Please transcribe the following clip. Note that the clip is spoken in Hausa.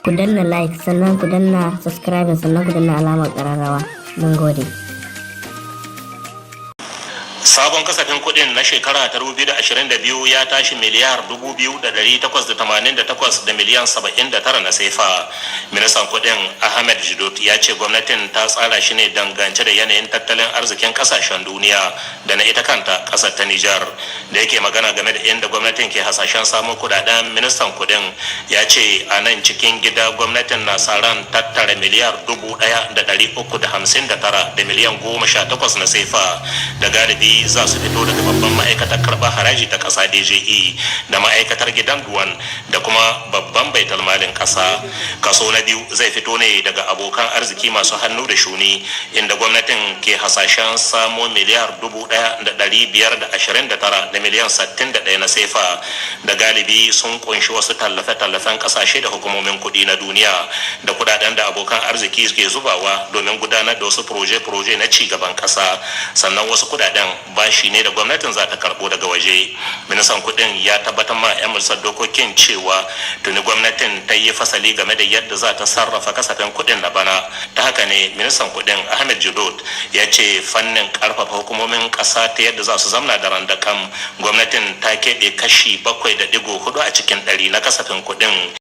Ku danna like, sannan ku danna subscribe, sannan ku danna alamar ƙararrawa. Mun gode. Sabon kasafin kuɗin na shekara ta 2022 ya tashi miliyar 2,888 da miliyan 79 na sefa. Ministan kuɗin Ahmed Jidot ya ce gwamnatin ta tsara shi ne dangance da yanayin tattalin arzikin kasashen duniya da na ita kanta ƙasar ta Nijar. Da yake magana game da inda gwamnatin ke hasashen samun kudaden, ministan kuɗin ya ce a nan cikin gida gwamnatin na sa ran tattara miliyar 1,359 da miliyan 18 na sefa, da galibi za su fito daga babban ma'aikatar karɓar haraji ta ƙasa DGE da ma'aikatar gidan douane da kuma babban baitulmalin ƙasa. Kaso na biyu zai fito ne daga abokan arziki masu hannu da shuni, inda gwamnatin ke hasashen samo miliyar 1,529 da miliyan 61 na sefa, da galibi sun kunshi wasu tallafe-tallafen ƙasashe da hukumomin kuɗi na duniya da kudaden da abokan arziki ke zubawa domin gudanar da wasu proje-proje na ci gaban ƙasa. Sannan wasu kudaden bashi ne da gwamnatin za ta karbo daga waje. Ministan kudin ya tabbatar ma 'yan majalisar dokokin cewa tuni gwamnatin ta yi fasali game da yadda za ta sarrafa kasafin kudin na bana. Ta haka ne ministan kudin Ahmed Jidot ya ce fannin karfafa hukumomin kasa ta yadda za su zamna da randakan, gwamnatin ta keɓe kashi 7.4 a cikin ɗari na kasafin kudin.